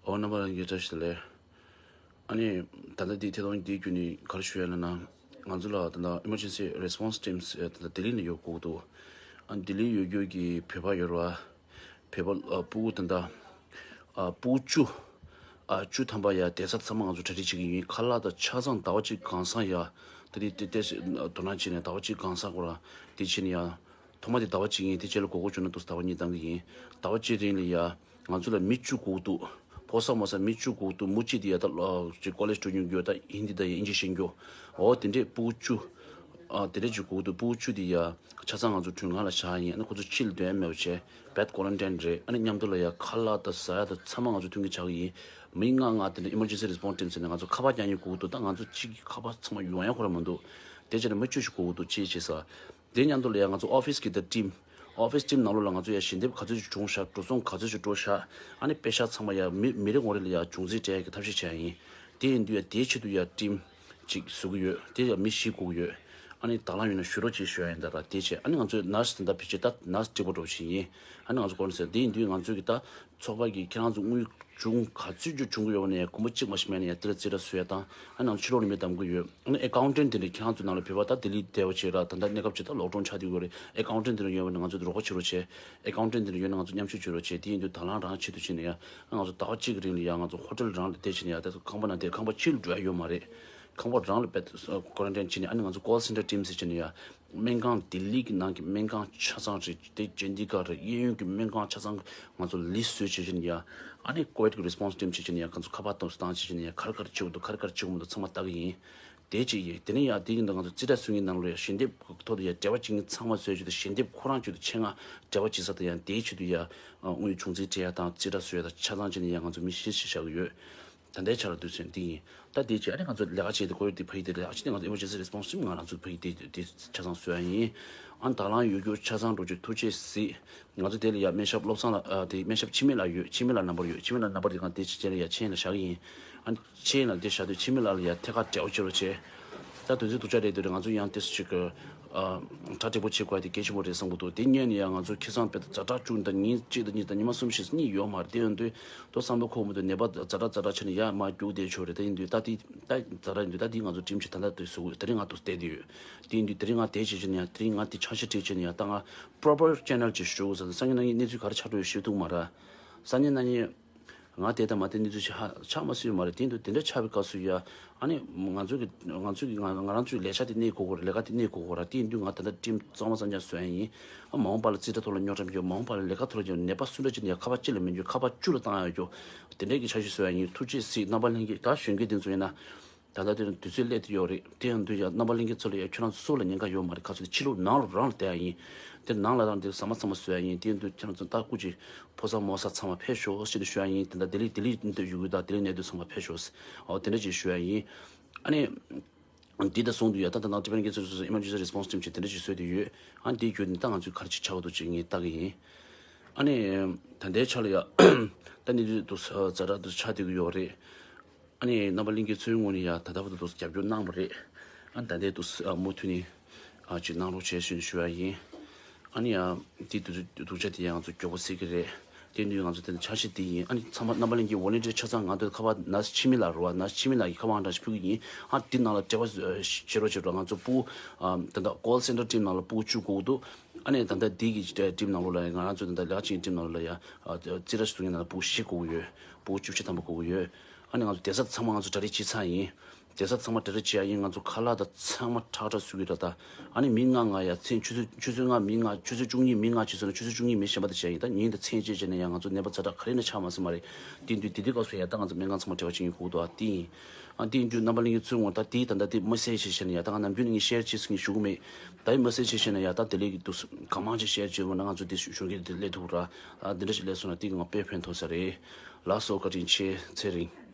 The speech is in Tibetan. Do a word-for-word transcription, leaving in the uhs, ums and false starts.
ཨོ་རྣམ་པ་ལྷན་རྒྱས་བཀྲ་ཤིས་བདེ་ལེགས། ཨ་ནི་ད་ལྟ་འདི་ཐད་གཏོང་འདིའི་བརྒྱུད་ནས་ག་རེ་ཞུ་ཡ་ལབ་ན། ང་ཚོ་ལ་ད་ལྟ་Emergency Response Teams ད་ལྟ་ལྡི་ལི་ནས་ཡོད་དགོས་འདུག་ཨ་ནི་ལྡི་ལི་ཡོད་རྒྱུ་གི་བོད་པ་ཡོད་རེད་བ། བོད་པ་ཨ་ཕྲུ་གུ་ད་ལྟ་ཨ་ཕྲུ་གུ་བཅུ་ཨ་བཅུ་ཐམ་པ་ཡ་བསྡད་ས་ཚང་མ་ང་ཚོ་གྲ་སྒྲིག་བྱེད་ཀྱི་ཡིན། ཁ་ལག་དང་ཆ་ཚང་ཟླ་བ་གཅིག་གང་ཟག་ཡ་ད་ལྟ་དེ་དེ་དོ་སྣང་བྱས་ནས་ཟླ་བ་གཅིག་གང་ཟག་སྐོར་དེ་བྱས་ནས་ཡ། ཐོག་མ་དེ་ཟླ་བ་གཅིག་ཡིན། དེ་རྗེས་ལ་དགོས་མཁོ་བྱུང་ན་ཏོག་ཙམ་ཟླ་བ་གཉིས་བཏང་གི་ཡིན། ཟླ་བ་གཅིག་རིང་ལ་ཡ་ང་ཚོ་ལ་མི་བཅུ་དགོས་འདུག་ཕོ་གསར་མོ་གསར་མི་བཅུ་དགོས་འདུག་མུ་གཅིག་དེ་ཡ་ད་ལོ་ཅིག་ཀོ་ལེཇ་འགྲོ་མྱོང་རྒྱུ་ད་ཧིན་དི་དང་ཡ་ཨིན་ཇི་ཤེས་རྒྱུ། འོ་དེ་འདྲས་ཕྲུ་གུ་བཅུ། ཨ་དེ་འདྲས་ཅིག་དགོས་འདུག་ཕྲུ་གུ་བཅུ་དེ་ཡ་ཆ་ཚང་ང་ཚོ་མགྲོན་ཁང་ལ་བཞག་ཡིན། ཨ་ནི་ཁོ་ཚོ་ཕྱི་ལ་སྡོད་ཡ་མེད་པ་བྱས་བེད་ཀོ་རན་ཊིན་རེད། ཨ་ནི་མཉམ་དུ་ལ་ཡ་ཁ་ལག་དང་ཟ་ཡ་དང་ཚང་མ་ང་ཚོ་མཐུན་རྐྱེན་ཆགས་ཀྱི་ཡིན། མི་ལྔ་ལྔ་དེ་འདྲས་Emergency Response Team ཟེར་ནས་ང་ཚོ་ཁ་པར་རྒྱག་མཁན་དགོས་འདུག་ད་ང་ཚོ་གཅིག་གི་ཁ་པར་ཚང་མ་ཡོང་ཡ་ཁོ་རང་མི་འདུག་དེ་བྱས་ནས་མི་བཅུ་ཞིག་དགོས་འདུག་ཅེས་བྱས་ས། དེ་མཉམ་དུ་ལ་ཡང་ང་ཚོ་ཨོ་ཕིས་ཀྱི་ད་ཊིམ། ཨོ་ཕིས་ཊིམ་ནང་ལོགས་ལ་ང་ཚོ་ཡ་ཞལ་འདེབས་ག་ཚོད་ཅིག་བྱུང་ཤག་འགྲོ་སོང་ག་ཚོད་ཅིག་འགྲོ་ཤག་ཨ་ནི་པེ་ཤག་ཚང་མ་ཡ་མི་མི་རེ་ངོ་རེ་ལ་ཡ་བྱུང་རྩིས་སྤྲད་ཡ་གི་ཐབས་ཤེས་བྱས་ཡ་ཡིན། དེ་ཡིན་དུས་ཡ་དེའི་ཆེད་དུ་ཡ་ཊིམ་ཅིག་བཟོ་གི་ཡོད། དེ་ཡ་མི་བཞི་དགོས་ཀྱི་ཡོད། ཨ་ནི་དང་བླངས་ཡོད་ན་ཞུ་རོགས་ཅེས་ཞུ་ཡ་ཡིན། ད་ར་དེ་བྱས་ཨ་ནི་ང་ཚོའི་ནར་སི་དེ་འདྲ་ཕལ་ཆེར་ད་ནར་སི་ཀྲིག་པ་འདྲ་པོ་ཞིག་ཡིན། ཨ་ནི་ང་ཚོ་ཀོ་ནི་ཟེར་དེ་ཡིན་དུས་ང་ཚོའི་གི་ད། ཚོགས་པ་གིས་ཁྱེད་རང་ཚོ་དངུལ་བྱུང་ག་ཚོད་ཅིག་བྱུང་གི་ཡོད་པ་ནས་གོང་པོ་གཅིག་མ་ཞིག་མེད་ན་ཡང་དེ་ལ་རྩིས་ཁྲ་བཟོ་ཡ་དང་། ཨ་ནང་ཕྱི་ལོགས་ནས་མི་བདམས་གི་ཡོད། ཨ་ནི་ཨེ་ཀའུན་ཊན་དེ་འདྲ་ཁྱེད་རང་ཚོའི་ནང་ལ་བོད་པ་ད་ལྡི་ལི་བསྡད་པ་བྱས་ར་ད་ལྟ་གནས་སྐབས་ཅིག་ད་ལོག་ཌའུན་ཆགས་བསྡད་ཡོད་རེད། ཨེ་ཀའུན་ཊན་དེ་འདྲ་ཡོད་པ་ན་ང་ཚོ་རོགས་པ་བྱེད་རོགས་བྱེད། ཨེ་ཀའུན་ཊན་དེ་འདྲ་ཡོད་ན་ང་ཚོ་མཉམ་ཞུགས་བྱེད་རོགས་བྱེད། དེ་ཡིན་དུས་དང་བླངས་རང་ཆེད་དུ་བྱས་ནས་ཡ་ང་ཚོ་ཟླ་བ་གཅིག་གི་རིང་ལ་ཡ་ང་ཚོ་ཧོ་ཊེལ་རང་ལ་བསྡད་བྱས་ནས་ཡ་ད་ཁང་པ་ནང་བསྡད། ཁང་པ་ཕྱིར་འགྲོ་ཡ་ཡོད་མ་རེད། ཁང་པ་རང་ལ་བསྡད་ཀོ་རན་ཊིན་བྱས་ནས་ཨ་ནི་ང་ཚོ་ཀོལ་སེན་ཊར་ཊིམ་ཟེར་བྱས་ནས་ཡ། སྨན་ཁང་ལྡི་ལི་གི་ནང་གི་སྨན་ཁང་ཆ་ཚང་རེད། དེ་ཅན་དི་གྷར་རེད། གཡས་གཡོན་གྱི་སྨན་ཁང་ཆ་ཚང་ང་ཚོ་ལིས་བཟོས་བྱས་བྱས་ནས་ཡ། ཨ་ནི་ཀོ་ཝིཌ་གི་རི་སི་པོན་སི་ཊིམ་བྱས་བྱས་ནས་ཡ་ང་ཚོ་ཁ་པར་ཐོག་བཏང་བྱས་བྱས་ནས་ཡ་ག་རེ་ག་རེ་བྱེད་དགོས་འདུག་ག་རེ་ག་རེ་བྱེད་དགོས་མི་འདུག་ཚང་མ་ལྟ་གི་ཡིན། དེ་གཅིག་ཡིན། དེ་ནས་ཡ་དེ་ཡིན་དུས་ང་ཚོ་རྩིས་ཁྲ་བཟོ་མཁན་ནང་ལོགས་ཡ་ཞལ་འདེབས་ཐོག་ཏུ་ཡ་འབྲེལ་བ་བྱེད་མཁན་ཚང་མ་བཟོས་བྱས་དུས་ཞལ་འདེབས་ཁོ་རང་ཆེད་དུ་ཆེད་མངགས་འབྲེལ་བ་བྱེད་ས་དང་ཡང་དེའི་ཆེད་དུ་ཡ་དངུལ་བྱུང་རྩིས་སྤྲད་ཡ་དང་རྩིས་ཁྲ་བཟོ་ཡ་དང་ཆ་ཚང་བྱས་ནས་ཡ་ང་ཚོ་མི་བཞི་བཞི་བཞག་གི་ཡོད། ད་ལྟའི་ཆར་དུས་ཚོད་འདི་ཡིན། ད་དེ་རྗེས་ཨ་ནི་ང་ཚོ་ལས་ཀ་བྱེད་དུས་ཁོར་ཡུག་དེ་ཕ་ཡི་དེ་ལས་ཀ་བྱེད་དུས་ང་ཚོ་Emergency Response Team ང་རང་ཚོ་ཕ་ཡི་དེ་དེ་ཆ་ཚང་བཟོ་ཡ་ཡིན། ཨ་ནི་དང་བླངས་ཡོད་རྒྱུ་ཆ་ཚང་འགྲོ་རྒྱུ་ཐུགས་རྗེ་གཟིགས། ང་ཚོ་དེ་ལ་ཡ་སྨན་ཞབས་བློ་བཟང་ལགས་ཨ་དེ་སྨན་ཞབས་འཆི་མེད་ལགས་ཡོད། འཆི་མེད་ལགས་ནམ་བར་ཡོད། འཆི་མེད་ལགས་ནམ་བར་དེ་གང་དེ་ཕྱི་རྒྱལ་ལ་ཡ་ཆེན་ལ་བཞག་གི་ཡིན། ཨ་ནི་ཆེན་ལ་དེ་བཞག་དུས་འཆི་མེད་ལགས་ལ་ཡ་ཐད་ཀར་འབྲེལ་བ་བྱེད་རོགས་བྱེད། ད་དུས་ཚོད་སྡུག་ཅག་རེད་དུས་རེད། ང་ཚོ་ཡང་དེ་ཚོ་ཅིག་གི་ཨ་གྲ་སྒྲིག་པོ་བྱེད་དགོས་དེ་གལ་ཆེན་པོ་རེད་བསམ་གི་འདུག་དེ་ཉིན་ནས་ཡང་ང་ཚོ་ཁེ་བཟང་དཔེ་ཛ་དྲག་བཅུག་ད་ཉིན་གཅིག་དང་གཉིས་དང་ཉི་མ་གསུམ་བཞི་གཉིས་ཡོད་མ་རེད། དེ་ཡོང་དུས་ཏོག་བསམ་བློ་འཁོར་མི་འདུག་ནད་པ་ཛ་དྲག་ཛ་དྲག་ཆགས་ནས་ཡར་མར་རྒྱུགས་བསྡད་ཆོག་རེད། དེ་ཡིན་དུས་ད་དེ་ད་ཛ་དྲག་ཡིན་དུས་ད་དེ་ང་ཚོ་ཊིམ་ཅིག་ད་ལྟ་དུས་སུ་དེ་རིང་ང་དུ་བསྡད་དེ་ཡོད། དེ་ཡིན་དུས་དེ་རིང་ང་དེ་བྱེད་ཀྱི་ཡིན་ཡང་དེ་རིང་ང་དེ་འཆར་གཞི་སྒྲིག་བྱས་ནས་ཡང་ད་ང་པོ་རོ་པར་ཆེ་ནལ་ཅིག་ཞུ་དགོས་ཟེར། སང་ཉིན་གནངས་ཉིན་གནས་ཚུལ་ག་རེ་ཆགས་འགྲོ་ཡོད་ཤེས་ཐུབ་མ་རེད། སང་ཉིན་གནངས་ཉིན། ང་དེ་ལྟ་མ་དེ་གནས་ཚུལ་ཞིག་ཧ་ཆགས་མ་སྲིད་མ་རེད། དེ་འདུག་དེ་འདྲ་ཆགས་པའི་སྐབས་སུ་ཡ། ཨ་ནི་ང་ཚོ་གི་ང་ཚོ་གི་ང་ང་རང་ཚོའི་ལས་བྱ་དེ་གནས་དགོས་ཀྱི་རེད། ལས་ཀ་དེ་གནས་དགོས་ཀྱི་རེད། དེ་ཡིན་དུས་ང་ད་ལྟ་ཊིམ་གཙང་མ་གཙང་རྐྱང་བཟོ་ཡ་ཡིན། ཨ་མ་འོངས་པ་ལ་རྩིས་ཁྲ་ཐོག་ལ་རྙོག་དྲ་མི་འགྱོ། མ་འོངས་པ་ལ་ལས་ཀ་ཐོག་ལ་རྙོག་ནད་པ་སུ་འདྲ་ཅིག་ནས་ཡ་ཁ་པར་གཅིག་ལ་མི་འགྱོ། ཁ་པར་བཅུ་ལ་བཏང་ཡ་འགྱོ། དེ་འདྲའི་གི་འཆར་གཞི་བཟོ་ཡ་ཡིན། ཐུགས་རྗེ་གཟིགས། རྣམ་པ་ལྷན་རྒྱས་ད་གཞོན་སྐྱེས་དེ་ཚོ་ཡིན་ན། ད་ལྟ་དེ་དུས་ཚོད་སླེབས་དུས་ཡོད་རེད། དེ་ཡང་དུས་ཡང་རྣམ་པ་ལྷན་རྒྱས་ཚོ་ལ་ཡང་ཁྱོད་རང་ཚོ་སུ་ལ་ཉེན་ཁ་ཡོད་མ་རེད། ག་ཚོད་ཕྱི་ལོགས་ནང་ལ་རང་ལ་བསྡད་ཡ་ཡིན། དེ་ནང་ལ་རང་དེ་ཟ་མ་ཚང་མ་བཟོ་ཡ་ཡིན། དེ་ཡང་དུས་ཁྱོད་རང་ཚོ་ལྟ་སྐུ་ཅིག་ཕོ་གསར་མོ་གསར་ཚང་མ་ཕེབས་ཤོག་ཞེས་ཞུ་ཡ་ཡིན། དེ་འདྲ་ལྡི་ལི་ལྡི་ལི་འདི་ཡོད་གི་ད་ལྡི་ལི་གནས་སྡོད་ཚང་མ་ཕེབས་ཤོག་འོ་དེ་འདྲ་ཅིག་ཞུ་ཡ་ཡིན། ཨ་ནི། འདི་ལྟ་སོང་དུས་ཡ་ད་ད་ནང་ཊི་བན་གི་ཚོ་སོ་སོ་Emergency Response Team ཅིག་དེ་འདྲ་ཅིག་བཟོས་ཏེ་ཡོད། ཨ་འདི་བརྒྱུད་ནས་ད་ང་ཚོས་ག་རེ་ཅིག་བྱ་དགོས་འདུག་ཅིག་ངས་ལྟ་གི་ཡིན། ཨ་ནི། ད་ལྟའི་ཆ་ལ་ཡ། ད་ནི་འདི་འདུག་ཛ་དྲག་འདུག་ཆགས་བསྡད་ཀྱི་ཡོད་རེད། ཨ་ནི་རྣམ་པ་ལྷན་རྒྱས་ཚོའི་ངོས་ནས་ཡ་ད་ལྟ་བར་དུ་རྒྱབ་སྐྱོར་གནང་བ་རེད། ཨ་ནི་ད་ལྟའི་དུས་ཨ་མུ་མཐུད་ནས་ཨ་ཅིག་གནང་རོགས་བྱས་ཞེས་ཞུ་ཡ་ཡིན། ཨ་ནི་ཡ་དེ་དུས་སྡུག་ཆ་དེ་ཡ་ང་ཚོ་མགྱོགས་པོ་སེལ་གི་རེད། དེ་དུས་ང་ཚོ་དེ་ནས་འཆར་གཞི་དེ་ཡིན། ཨ་ནི་ཚང་མ་རྣམ་པ་ལྷན་རྒྱས་ཝོ་ལན་ཊི་ཡར་ཆ་ཚང་ང་ཚོ་ཁ་པར་ནར་སི་འཆི་མེད་ལགས་རེད་བ། ནར་སི་འཆི་མེད་ལགས་ཀྱི་ཁ་པར་འདྲ་ཞིག་ཕུལ་གི་ཡིན། ཨ་དེ་ནང་ལ་འབྲེལ་བ་བྱེད་རོགས་བྱེད་རོགས། ང་ཚོ་ཕྲུ་གུ་ཨ་ད་ལྟ་ཀོལ་སེན་ཊར་ཊིམ་ནང་ལ་ཕྲུ་གུ་བཅུ་དགོས་འདུག་ཨ་ནི་ད་ལྟ་དེ་གི་ཊིམ་ནང་ལོགས་ལ་ང་རང་ཚོ་ད་ལྟ་ལས་ཀ་བྱེད་མཁན་ཊིམ་ནང་ལོགས་ལ་ཡ་ཨ་རྩིས་ཁྲ་ཞིག་བཟོ་མཁན་ནང་ལ་ཕྲུ་གུ་བཞི་དགོས་ཀྱི་ཡོད། ཕྲུ་གུ་བཅུ་བཞི་ཐམ་པ་དགོས་ཀྱི་ཡོད། ཨ་ནི་ང་ཚོ་སྡོད་ས་ཚང་མ་ང་ཚོ་གྲ་སྒྲིག་བྱས་ཚར་ཡིན། སྡོད་ས་ཚང་མ་གྲ་སྒྲིག་བྱས་ཡ་ཡིན། ང་ཚོ་ཁ་ལག་དང་ཚང་མ་ཁྲག་ཁྲག་བཟོ་གི་རེད་ད། ཨ་ནི་མི་ལྔ་ལྔ་ཡ་མཚན་ཆུ་ཚོད་ཆུ་ཚོད་ལྔ་མི་ལྔ་ཆུ་ཚོད་བཅུ་གཉིས་མི་ལྔ་བྱས་སོང་ན་ཆུ་ཚོད་བཅུ་གཉིས་མི་གཞན་པ་དང་བྱས་ཡིན། ད་ཉིན་དང་མཚན་བཅས་བྱས་ནས་ཡ་ང་ཚོ་ནད་པ་ཛ་དྲག་ག་རེ་ན་ཆགས་མ་སོང་མ་རེད། དེ་དུས་དེ་དུས་སྐབས་སུ་ཡ་ད་ང་ཚོ་སྨན་ཁང་ཚང་མ་འབྲེལ་བ་བྱེད་མཁན་དགོས་འདུག་ཨ་དེ་ཡིན། ཨ་དེ་ཡིན་དུས་རྣམ་པ་ལྷན་རྒྱས་ཚོའི་ངོས་ད་དེ་ད་ལྟ་དེ་མ་སེལ་བྱས་བྱས་ནས་ཡ་ད་ང་ནམ་རྒྱུན་ནས་ངས་ཤེར་བྱེད་ཟེར་ངས་ཞུ་གི་མེད། ད་ཡིན་མ་སེལ་བྱས་བྱས་ནས་ཡ་ད་དེ་ལས་ཀྱི་འདུག་གང་མང་ཅིག་ཤེར་བྱེད་དགོས་ན་ང་ཚོ་དེ་གཞོན་སྐྱེས་དེ་སླེབས་ཐུབ་ར། ཨ་དེ་འདྲ་ཞིག་སླེབས་སོང་ན་དེ་གི་ང་དཔེ་ཕན་ཐོགས་ས་རེད། ལགས་སོ། བཀའ་དྲིན་ཆེ། ཚེ་རིང་།